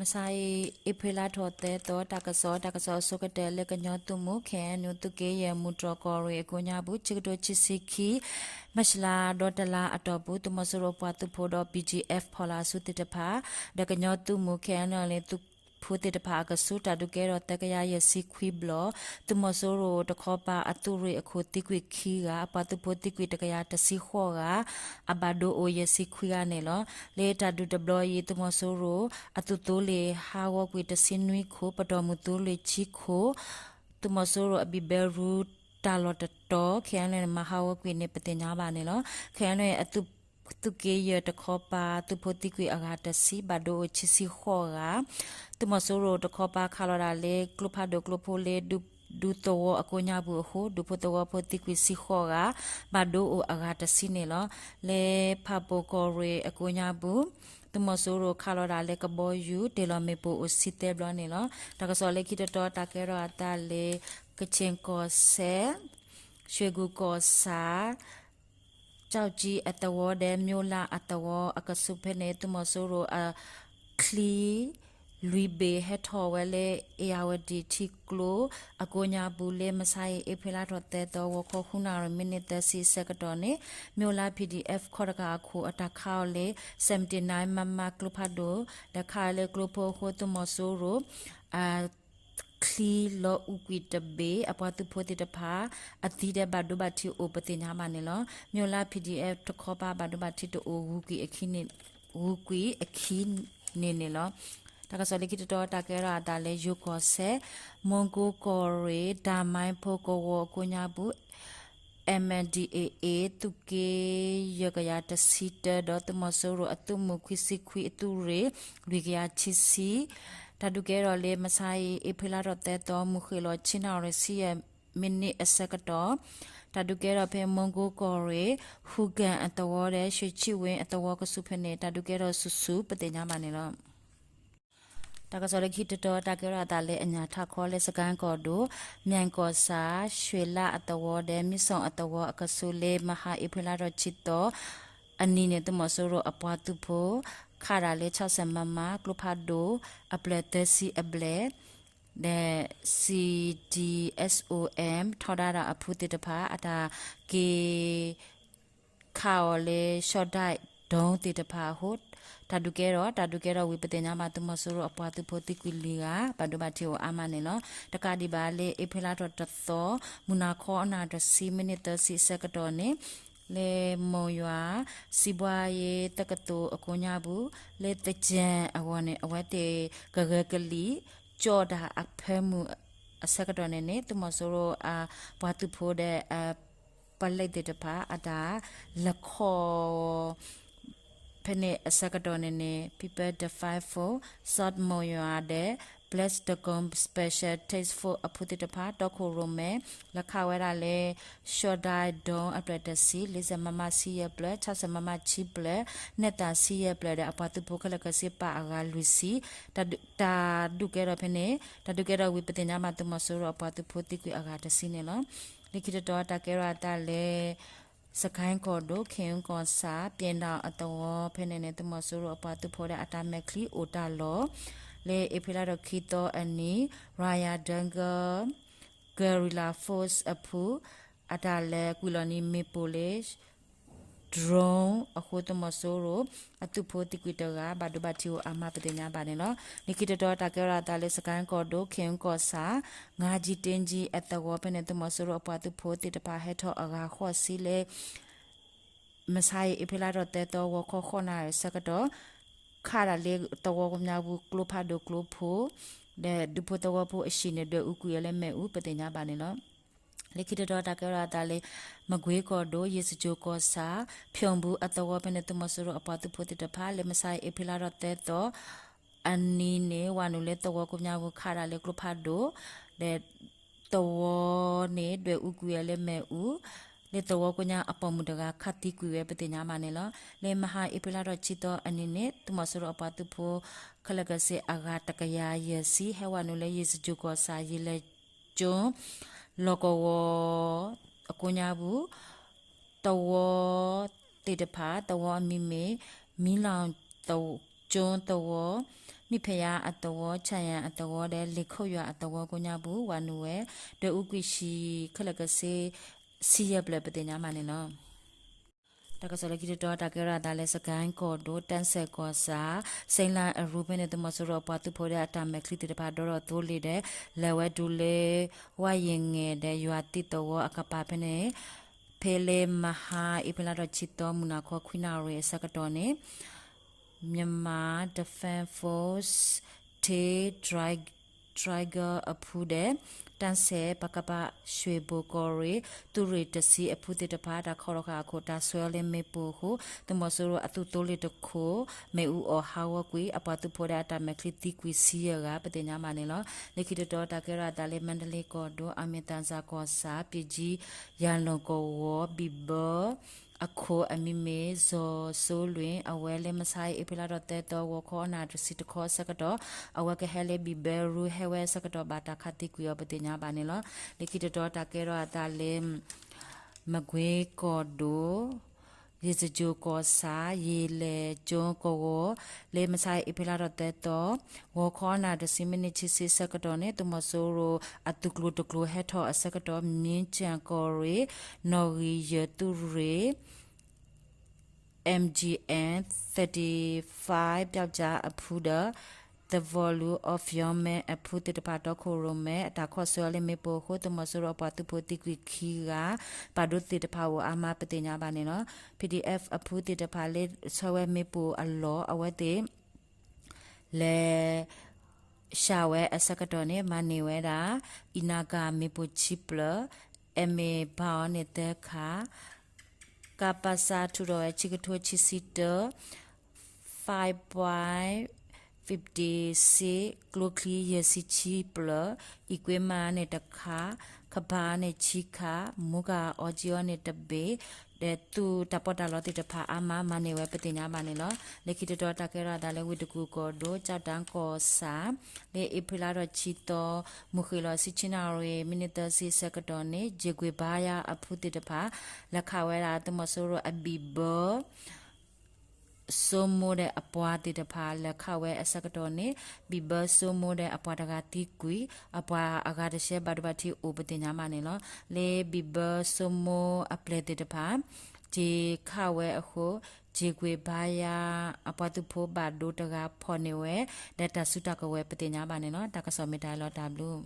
မုၢ်ဆါအံၤ အ့ဖြ့လါထီၣ်သၢသီ တၢ်ကစီၣ်, တၢ်ကစီၣ်အဆိကတၢၢ်လၢကညီသုးမုၢ် ခ့ၣ်အဲၣ်ယူၣ် သုးက့ယဲၢ် မုၢ်တြီၢ်ကီၢ်ရ့ၣ်အကိးညါပူၤ ဆံကထိခံဆံခံ မၢ်ၡးလါဒီတလါအတီၢ်ပူၤ သုးမီၤစိရိၤအပှၤသုးဖိဒီး BGF ဖီလာ်အစုသ့ၣ်တဖၣ် ဒီးကညီသုးမုၢ် ခ့ၣ်အဲၣ်ယူၣ် သုးဖိသ့ၣ်တဖၣ်အကဆူး တၢ်ဒုးကဲထီၣ်သၢကယၤယဲၢ်ဆံခွံဘျီ, သုးမီၤစိရိၤတခီပၤအသုးရ့ၣ်အခိၣ်သံကွံာ်ခံဂၤ, အပှၤသုးဖိသံကွံာ်တကယၤတဆံဃိးဂၤ, အဘၣ်ဒိအိၣ်ယဲၢ်ဆံခွံဂၤန့ၣ်လီၤ. လၢတၢ်ဒုးတဘျီအံၤ သုးမီၤစိရိၤအသုးသိလ့ၣ်ဟးဂီၤကွံာ်တဆံနွံခိၣ်, ပတီၢ်မုၢ်သိလ့ၣ်ခံခိၣ်, သုးမီၤစိရိၤအဘံၣ်ဘဲရူတၢ်လီၢ်တတီၤ ခ့ၣ်အဲၣ်ယူၣ် မၤဟးဂီၤကွံာ်န့ၣ် ပသ့ၣ်ညါဘၣ်န့ၣ်လီၤ. ခ့ၣ်အဲၣ်ယူၣ် အသုး သုးက့ယဲၢ်တခီပၤ သုးဖိသံကွံာ်အဂၤတဆံ, ဘၣ်ဒိအိၣ်ခံဆံဃိးဂၤ, သုးမီၤစိရိၤတခီပၤခးလီၤဒၣ်လၢ ကျိဖးဒိၣ်ကျိဖိလ့ ဒူသဝီအကိးညါပူၤအဃိ ဒူဖိသဝီဖိသံကွံာ်ဆံဃိးဂၤ, ဘၣ်ဒိအိၣ်အဂၤတဆံန့ၣ်လီၤ. လၢဖၣ်ပူၣ်ကီၢ်ရ့ၣ်အကိးညါပူၤ သုးမီၤစိရိၤခးလီၤဒၣ်လၢကဘီယူၤ တ့ၢ်လီၤမ့ၣ်ပိၢ်အိၣ်ဆံသၢဘျီန့ၣ်လီၤ. တၢ်ကစီၣ်လၢခံတတီၤ တၢ်ကဲထီၣ်အသးလၢ ကခ့ၣ်ကီၢ်စဲၣ် ရွှေကူကီၢ်ဆၣ် ကၠီကၠံအသဝီဒီး မိလၢအသဝီအကဆူးဖဲန့ၣ် သုးမီၤစိရိၤအချံ လွံၢ်ဘ့ၣ်ဟဲထီၣ်ဝဲလၢ အ့ၣ်ယၣ်ဝတံၣ်ထံကျိ အကိးညါပူၤလၢ မုၢ်ဆါအံၤ အ့ဖြ့လါထီၣ်သၢသီ ဂီၤခီဃုနၣ်ရံၣ် မံးနံးသၢဆံအဆၢကတီၢ်န့ၣ် မိလၢ PDF ခီတကးအခိၣ် အတၢ်ခးအီၤလၢ seventy-nine မမ ကျိဖးဒိၣ် ဒီးခးလၢကျိဖိအဃိ သုးမီၤစိရိၤ အ ချံလီၤအူကွံာ်တဘ့ၣ် အပှၤသုးဖိသ့ၣ်တဖၣ် အသံဒီးဘၣ်ဒိဘၣ်ထံးအိၣ်ပသ့ၣ်ညါဘၣ်န့ၣ်လီၤ. မိလၢ PDF တခီပၤ ဘၣ်ဒိဘၣ်ထံးတအိၣ် ဂုၤကွံာ်အခံန့ၣ်လီၤ. တၢ်ကစီၣ်လၢခံတတီၤ တၢ်ကဲထီၣ်အသးလၢယိၤကီၢ်စဲၣ် မူကီၢ်ကီၢ်ရ့ၣ် တၢ်မၢ်ဖိကဝီၤအကိးညါပူၤ MNDAA သုးက့ယဲၢ်ကယၤတဆံတၢ ဒီးသုးမီၤစိရိၤအသုးမုၢ်ခွံဆံခွံ အသုးရ့ၣ် လွံၢ်ကယၤခံဆံ တၢ်ဒုးကဲထီၣ်လၢ မုၢ်ဆါအံၤ အ့ဖြ့လါထီၣ်သၢသီ မုၢ်ဃ့ၢ်လီၤ ဆံနၣ်ရံၣ် ဆံယဲၢ်မံးနံးအဆၢကတီၢ် တၢ်ဒုးကဲထီၣ်ဖဲ မူကီၢ်ကီၢ်ရ့ၣ် ဟူကၣ်အသဝီဒီး ရွှေချစ်ဝင်း အသဝီကဆူးဖဲန့ၣ် တၢ်ဒုးကဲထီၣ်ဆူၣ်ဆူၣ် ပသ့ၣ်ညါဘၣ်န့ၣ်လီၤ. တၢ်ကစီၣ်လၢခံတတီၤ တၢ်ကဲထီၣ်အသးလၢအညၣ်ထးခီလၢ စကဲၣ်ကီၢ်ဒိၣ် မၠဲၣ်ကီၢ်ဆၣ် ရွှေလါအသဝီဒီး မံစီၣ်အသဝီအကဆူးလၢ မဟါအ့ဖြ့လါထီၣ်ဆံသီ အနံၤန့ၣ် သုးမီၤစိရိၤအပှၤသုးဖိ ခးဒၣ်လၢ ခြောက်ဆယ့် မမ ကျိဖးဒိၣ် အဖျၢၣ်သၢဆံအဘျဲၣ် ဒီး CDSOM ထီဒါတၢ်အဖုသ့ၣ်တဖၣ် အတၢ်က့ၤ ခးအီၤလၢ ရှီၣ်ဒၣ်ဒိၣ်သ့ၣ်တဖၣ်အဃိ တၢ်ဒုးကဲထီၣ် တၢ်ဒုးကဲထီၣ်ဝံၤ ပသ့ၣ်ညါဘၣ် သုးမီၤစိရိၤအပှၤသုးဖိသံကွံာ်လွံၢ်ဂၤ ဘၣ်ဒိဘၣ်ထံးအိၣ်အါမးန့ၣ်လီၤ. တကးဒံးဘၣ်လၢ အ့ဖြ့လါထီၣ်တသီ မုၢ်နၤခီအနၣ်တဆံ မံးနံးသၢဆံအဆၢကတီၢ်န့ၣ် လၢမိၢ်ယွၤ စံးဘှါယ့ တကသိုလ် အကိးညါပူၤ လၢသကၠဲၣ်အဂီၢ်န့ၣ် အဝဲသ့ၣ်ကဂဲၤကလံၣ် ကၠီၣ်တၢ်အဖၢမုၢ်အဆၢကတီၢ်န့ၣ်န့ၣ် သုးမီၤစိရိၤအပှၤသုးဖိဒီး ပှၤလၢသ့ၣ်တဖၣ် အတၢ်လဲၤခီ ဖဲန့ၣ်အဆၢကတီၢ်န့ၣ်န့ၣ် People the Five Four, South မိၢ်ယွၤဒီး Black Dragon Special Task Force အဖုသ့ၣ်တဖၣ် တီခိၣ်ရိၣ်မဲ လဲၤခးဝဲဒၣ်လၢ ရှီၣ်ဒၣ်ဒိၣ်အဖျၢၣ်တဆံ လေးဆယ့် မမ ဆံယဲၢ်ဖျၢၣ် ခြောက်ဆယ့် မမ ခံဖျၢၣ် နဲၣ်သၣ်ဆံယဲၢ်ဖျၢၣ်ဒီး အပှၤသုးဖိခဲလၢာ်ခဲဆ့ပာ်အဂၤလွံၢ်ဆံ တၢ်ဒုးကဲထီၣ်ဖဲန့ၣ် တၢ်ဒုးကဲထီၣ်ဝံၤ ပသ့ၣ်ညါဘၣ် သုးမီၤစိရိၤအပှၤသုးဖိသံကွံာ်အဂၤတဆံန့ၣ်လီၤ. လၢခံတတီၤ တၢ်ကဲထီၣ်အသးလၢ စကဲၣ်ကီၢ်ဒိၣ် ခ့ၣ်အူကီၢ်ဆၣ် ပၠ့ၣ်ဒၣ်အသဝီဖဲန့ၣ်န့ၣ် သုးမီၤစိရိၤအပှၤသုးဖိဒီးအတၢ်မဲာ်ချံအိၣ်တၢ်လီၢ် လၢအ့ဖြ့လါထီၣ်ခံသီအနံၤ Royal Dangar Guerrilla Force အဖု အတၢ်လဲၤကွံာ်လီၤန့ၢ်မ့ၣ်ပိၢ်လၢ drone အဃိ သုးမီၤစိရိၤအသုးဖိသံကွံာ်တဂၤ ဘၣ်ဒိဘၣ်ထံးအိၣ်အါမး ပသ့ၣ်ညါဘၣ်န့ၣ်လီၤ. လၢခံတတီၤ တၢ်ကဲထီၣ်အသးလၢ စကဲၣ်ကီၢ်ဒိၣ် ခ့ၣ်အူကီၢ်ဆၣ် ငါးကြီးတင်းကြီး အသဝီဖဲန့ၣ် သုးမီၤစိရိၤအပှၤသုးဖိသ့ၣ်တဖၣ်ဟဲထီၣ်အဂၤဃိးဆံလၢ မုၢ်ဆါအံၤ အ့ဖြ့လါထီၣ်သၢသီ ဂီၤခီဃိးနၣ်ရံၣ်အဆၢကတီၢ် ခးဒၣ်လၢသဝီကညီပူၤ ကျိဖးဒိၣ်ကျိဖိ ဒီးဒူဖိသဝီဖိအဟံၣ်န့ၣ် ဒွဲၣ်အူကွံာ်အီၤလၢမ့ၣ်အူ ပသ့ၣ်ညါဘၣ်န့ၣ်လီၤ. လၢခံတတီၤ တၢ်ကဲထီၣ်အသးလၢ မကွ့ကီၢ်ဒိၣ် ယ့ၣ်စကြိၣ်ကီၢ်ဆၣ် ဖၠိၣ်ဘူအသဝီဖဲန့ၣ် သုးမီၤစိရိၤအပှၤသုးဖိသ့ၣ်တဖၣ် လၢမုၢ်ဆါအံၤ အ့ဖြ့လါထီၣ်သၢသီ အနံၤန့ၣ် ဝၤနုာ်လၢသဝီကညီပူၤ ခးဒၣ်လၢကျိဖးဒိၣ် ဒီး သဝီန့ၣ် ဒွဲၣ်အူကွံာ်ဝဲလၢမ့ၣ်အူ လၢသဝီကညီအပိာ်မုၣ်တဂၤ ခးသံကွံာ်ဝဲ ပသ့ၣ်ညါဘၣ်န့ၣ်လီၤ. လၢမဟါအ့ဖြ့လါထီၣ်ခံသီအနံၤန့ၣ် သုးမီၤစိရိၤအပှၤသုးဖိ ခဲလၢာ်ခဲဆ့အဂၤတကယၤယဲၢ်ဆံ ဟဲဝၤနုာ်လၢယ့ၣ်စကြိၣ်ကီၢ်ဆၣ် ယ့ၣ်လဲၣ်ကၠိ လီၢ်ကဝီၤအကိးညါပူၤ သဝီသ့ၣ်တဖၣ် သဝီအမံၤမ့ၢ် မံလီၤကၠိသဝီ, မ့ၢ်ဖဲယါအသဝီ, ဆၣ်ယၣ်အသဝီဒီး လ့ၣ်ခိၣ်ယွၤအသဝီကိးညါပူၤ ဝၤနုာ်ဝဲ ဒီးအူကွံာ်ဆံးခဲလၢာ်ကဆ့ ဆံယဲၢ်ဖျၢၣ် ပသ့ၣ်ညါဘၣ်န့ၣ်လီၤ. တၢ်ကစီၣ်လၢခံတတီၤ တၢ်ကဲထီၣ်အသးလၢ စကဲၣ်ကီၢ်ဒိၣ် တၢ်စဲၣ်ကီၢ်ဆၣ် စ့လၣ်အရူဖဲန့ၣ် သုးမီၤစိရိၤအပှၤသုးဖိဒီးအတၢ်မဲာ်ချံသ့ၣ်တဖၣ် ဒီဒီးသိလ့ၣ်ဒီး လဲၤဝဲတုၤလၢ ဝၣ်ယ့ၣ်ငဲၤဒီး ယွၤသံၣ်သဝီအကပၤဖဲန့ၣ် ဖဲလၢမဟါ အ့ဖြ့လါထီၣ်ဆံသီ မုၢ်နၤခီခွံနၣ်ရံၣ်အဆၢကတီၢ်န့ၣ် Myanmar Defense Force ထ့ Tiger အဖုဒီး တၢ်စဲၣ် ပကဖ ရွှ့ၣ်ဘိၣ်ကီၢ်ရ့ၣ် သုးရ့ၣ်တဆံအဖုသ့ၣ်တဖၣ် တၢ်ခီၣ်ထီၣ်ဃာ်အခိၣ် တၢ်ဆှၢလၢမ့ၣ်ပိၢ်အဃိ သုးမီၤစိရိၤအသုးသိလ့ၣ်တခိၣ် မ့ၣ်အူအီၣ်ဟးဂီၤကွံာ် အပှၤသုးဖိဒီးအတၢ်မဲာ်ချံသံကွံာ်ဆံယဲၢ်ဂၤ ပသ့ၣ်ညါဘၣ်န့ၣ်လီၤ. လၢခံတတီၤ တၢ်ကဲထီၣ်အသးလၢ မါတလ့ကီၢ်ဒိၣ် အမ့ၢ်သၣ်စၢ်ကီၢ်ဆၣ် ပၠ့ၣ်ကၠံ ယၤလီၢ်ကဝီၤ ဘံၣ်ဘၢ အခိၣ်အမံၤမ့ၢ် စီၤစိလွ့ၣ် အဝဲလၢမဆါအံၤ အ့ဖြ့လါထီၣ်သၢသီ ဂီၤခီအနၣ်ရံၣ်တဆံတခီအဆၢကတီၢ် အဝဲကဟဲလၢဘံၣ်ဘၢရူ ဟဲဝဲအဆၢကတီၢ်ဘၣ်တၢ်ခးသံကွံာ်အီၤ ပသ့ၣ်ညါဘၣ်န့ၣ်လီၤ. လၢခံတတီၤ တၢ်ကဲထီၣ်အသးလၢ မကွ့ကီၢ်ဒိၣ် ယ့ၣ်စကၠိၣ်ကီၢ်ဆၣ် ယ့ၣ်လဲၣ်ကၠိကဝီၤ လၢမဆါအံၤ အ့ဖြ့လါထီၣ်သၢသီ ဂီၤခီအနၣ်ရံၣ်တဆံ မံးနံးဆံဆံအဆၢကတီၢ်န့ၣ် သုးမီၤစိရိၤအသုးကျိၤတကျိၤဟဲထီၣ်အဆၢကတီၢ် မ့ၢ်ကၠၣ်ကီၢ်ရ့ၣ် နီၣ်ဂံၢ်ယဲၢ်သုးရ့ၣ် M G N thirty-five ပျီကၠါအဖုဒီး သဝီလူ အီၣ်ဖၠီမဲအဖုသ့ၣ်တဖၣ် တီခိၣ်ရိၣ်မဲ အတၢ်ခီၣ်ဆၢအီၤလၢမ့ၣ်ပိၢ်အဃိ သုးမီၤစိရိၤအပှၤသုးဖိသံကွံာ်ခံဂၤ ပာ်ဒိၣ်သ့ၣ်တဖၣ်အိၣ်အါမး ပသ့ၣ်ညါဘၣ်န့ၣ်လီၤ. P D F အဖုသ့ၣ်တဖၣ်လၢဆှၢဝဲမ့ၣ်ပိၢ်အလီၢ် အဝဲသ့ၣ် လဲၤ ဆှၢဝဲအဆၢကတီၢ်န့ၣ် မၤန့ၢ်ဝဲဒၣ် အံၤနၤကၣ်မ့ၣ်ပိၢ်ခံဖျၢၣ်, အမ့ၢ်ဘၣ်အီၤန့ၣ်သၢခါ, ကပစး ထုးထီၣ်ဝဲ ခံကထိခံဆံတၢ, five point fifty-six ကျိချံယဲၢ်ဆံခံဖျၢၣ်, အံးကွ့မးန့ၣ်တခါ, ခဘါန့ၣ်ဆံခါ, မူကၣ်အီကၠံအီန့ၣ်တဘ့ၣ်, ဒီးသုးတၢ်ပီးတၢ်လီသ့ၣ်တဖၣ်အါမး မၤန့ၢ်ဝဲ ပသ့ၣ်ညါဘၣ်န့ၣ်လီၤ. လၢခံတတီၤ တၢ်ကဲထီၣ်အသးလၢ ဝ့ၢ်တကူၣ်ကီၢ်ဒိၣ် ကၠီၣ်တၣ်ကီၢ်ဆၣ် လၢအ့ဖြ့လါထီၣ်ဆံသီ မုၢ်ဃ့ၢ်လီၤ ဆံဆံနၣ်ရံၣ် မံးနံးသၢဆံအဆၢကတီၢ်န့ၣ် ယ့ၣ်ကွ့ၢ်ဘါယါအဖုသ့ၣ်တဖၣ် လဲၤခးဝဲဒၣ် သုးမီၤစိရိၤအဘံၣ်ဘၢ စိမိၢ်ဒီးအပှၤသ့ၣ်တဖၣ် လဲၤခးဝဲအဆၢကတီၢ်န့ၣ် ဘံၣ်ဘၢစိမိၢ်ဒီးအပှၤတဂၤသံကွံာ်, အပှၤအဂၤတဆံဘၣ်ဒိဘၣ်ထံးအိၣ် ပသ့ၣ်ညါဘၣ်န့ၣ်လီၤ. လၢဘံၣ်ဘၢစိမိၢ်အပျဲၢ်သ့ၣ်တဖၣ် တ့ၢ်ခးဝဲအဃိ ယ့ၣ်ကွ့ၢ်ဘါယါအပှၤသုးဖိဘၣ်ဒိတဂၤဖီၣ်န့ၢ်ဝဲ ဒီးတၢ်စုတၢ်ကဝဲၤ ပသ့ၣ်ညါဘၣ်န့ၣ်လီၤ. တၢ်ကစီၣ်မ့ၢ်တၢ်လီၤတၢ်ဘျုး